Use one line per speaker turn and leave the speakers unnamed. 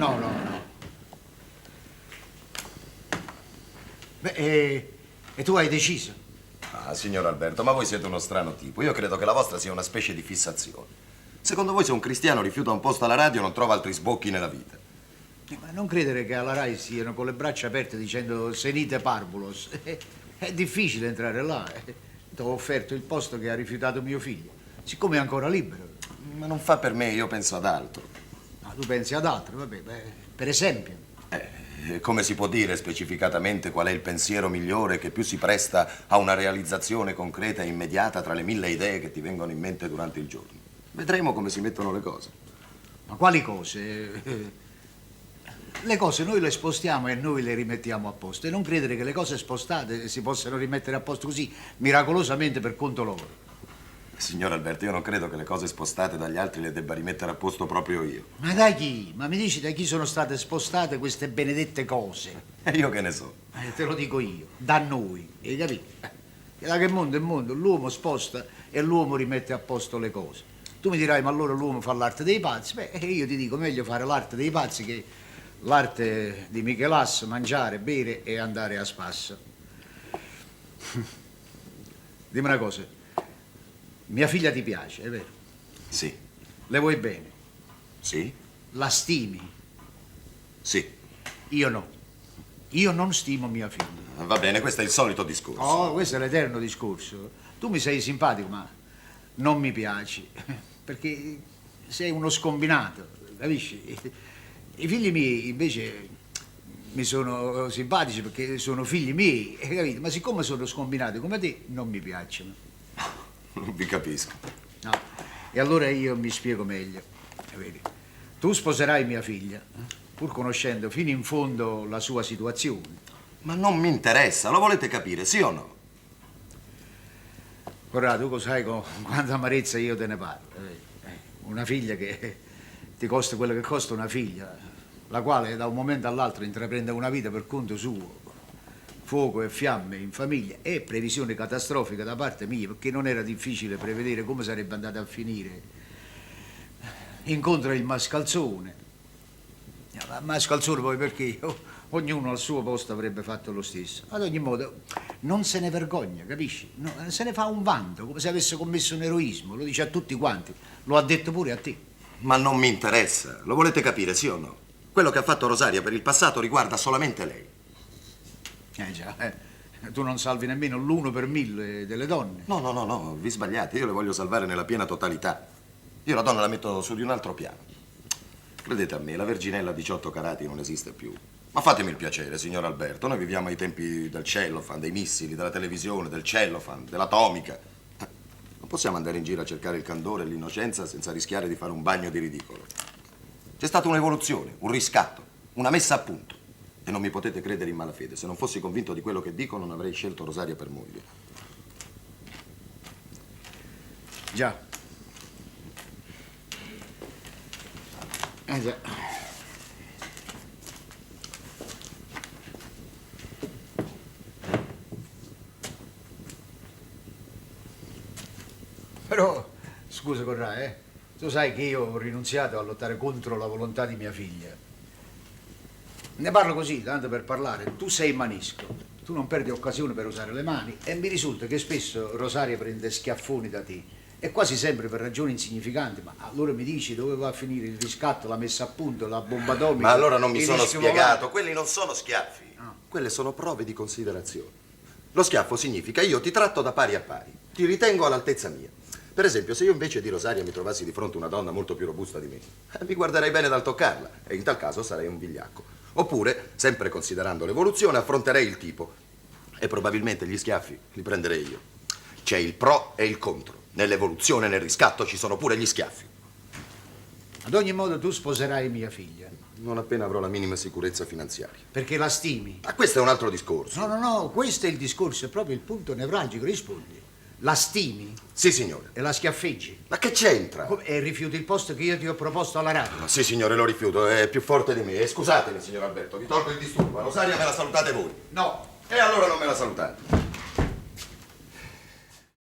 No, no, no. Beh, e, e tu hai deciso?
Ah, signor Alberto, ma voi siete uno strano tipo. Io credo che la vostra sia una specie di fissazione. Secondo voi se un cristiano rifiuta un posto alla radio non trova altri sbocchi nella vita?
Ma non credere che alla Rai siano con le braccia aperte dicendo senite parvulos. È difficile entrare là. Ti ho offerto il posto che ha rifiutato mio figlio. Siccome è ancora libero.
Ma non fa per me, io penso ad altro.
Ah, tu pensi ad altro, vabbè, beh, per esempio.
Come si può dire specificatamente qual è il pensiero migliore che più si presta a una realizzazione concreta e immediata tra le mille idee che ti vengono in mente durante il giorno? Vedremo come si mettono le cose.
Ma quali cose? Le cose noi le spostiamo e noi le rimettiamo a posto. E non credere che le cose spostate si possano rimettere a posto così miracolosamente per conto loro.
Signor Alberto, io non credo che le cose spostate dagli altri le debba rimettere a posto proprio io.
Ma da chi? Ma mi dici da chi sono state spostate queste benedette cose?
E io che ne so?
Te lo dico io, da noi, hai capito? Che da che mondo è mondo, l'uomo sposta e l'uomo rimette a posto le cose. Tu mi dirai, ma allora l'uomo fa l'arte dei pazzi? Beh, io ti dico, meglio fare l'arte dei pazzi che l'arte di Michelasso, mangiare, bere e andare a spasso. Dimmi una cosa, mia figlia ti piace, è vero?
Sì.
Le vuoi bene?
Sì.
La stimi?
Sì.
Io no. Io non stimo mia figlia.
Va bene, questo è il solito discorso.
Oh, questo è l'eterno discorso. Tu mi sei simpatico, ma non mi piaci, perché sei uno scombinato, capisci? I figli miei, invece, mi sono simpatici perché sono figli miei, hai capito? Ma siccome sono scombinati come te, non mi piacciono.
Non vi capisco.
No. E allora io mi spiego meglio. Vedi, tu sposerai mia figlia, pur conoscendo fino in fondo la sua situazione.
Ma non mi interessa, lo volete capire, sì o no?
Corrado, tu sai con quanta amarezza io te ne parlo. Una figlia che ti costa quello che costa una figlia, la quale da un momento all'altro intraprende una vita per conto suo, fuoco e fiamme in famiglia e previsione catastrofica da parte mia, perché non era difficile prevedere come sarebbe andata a finire. Incontra il mascalzone. Ma mascalzone poi perché? Ognuno al suo posto avrebbe fatto lo stesso. Ad ogni modo, non se ne vergogna, capisci? No, se ne fa un vanto, come se avesse commesso un eroismo, lo dice a tutti quanti, lo ha detto pure a te.
Ma non mi interessa, lo volete capire, sì o no? Quello che ha fatto Rosaria per il passato riguarda solamente lei.
Eh già, tu non salvi nemmeno l'1 per 1000 delle donne.
No, no, no, no, vi sbagliate, io le voglio salvare nella piena totalità. Io la donna la metto su di un altro piano. Credete a me, la verginella a 18 carati non esiste più. Ma fatemi il piacere, signor Alberto, noi viviamo ai tempi del cellophane, dei missili, della televisione, del cellophane, dell'atomica. Non possiamo andare in giro a cercare il candore e l'innocenza senza rischiare di fare un bagno di ridicolo. C'è stata un'evoluzione, un riscatto, una messa a punto. E non mi potete credere in malafede. Se non fossi convinto di quello che dico, non avrei scelto Rosaria per moglie.
Già. Eh già. Però, scusa Corrà, tu sai che io ho rinunziato a lottare contro la volontà di mia figlia. Ne parlo così, tanto per parlare. Tu sei manisco, tu non perdi occasione per usare le mani e mi risulta che spesso Rosaria prende schiaffoni da te e quasi sempre per ragioni insignificanti. Ma allora mi dici dove va a finire il riscatto, la messa a punto, la bomba atomica?
Ma allora non mi
il
sono
rischio
spiegato.
volante?
Quelli non sono schiaffi.
No.
Quelle sono prove di considerazione. Lo schiaffo significa io ti tratto da pari a pari, ti ritengo all'altezza mia. Per esempio, se io invece di Rosaria mi trovassi di fronte una donna molto più robusta di me, mi guarderei bene dal toccarla e in tal caso sarei un vigliacco. Oppure, sempre considerando l'evoluzione, affronterei il tipo e probabilmente gli schiaffi li prenderei io. C'è il pro e il contro. Nell'evoluzione e nel riscatto ci sono pure gli schiaffi.
Ad ogni modo tu sposerai mia figlia.
Non appena avrò la minima sicurezza finanziaria.
Perché la stimi?
Ma questo è un altro discorso.
No, no, no, questo è il discorso, è proprio il punto nevralgico, rispondi. La stimi?
Sì, signore.
E la schiaffeggi?
Ma che c'entra?
Come? E rifiuti il posto che io ti ho proposto alla radio?
No, sì, signore, lo rifiuto, è più forte di me. E scusatemi, signor Alberto, vi tolgo il disturbo. A Rosaria me la salutate voi.
No.
E allora non me la salutate.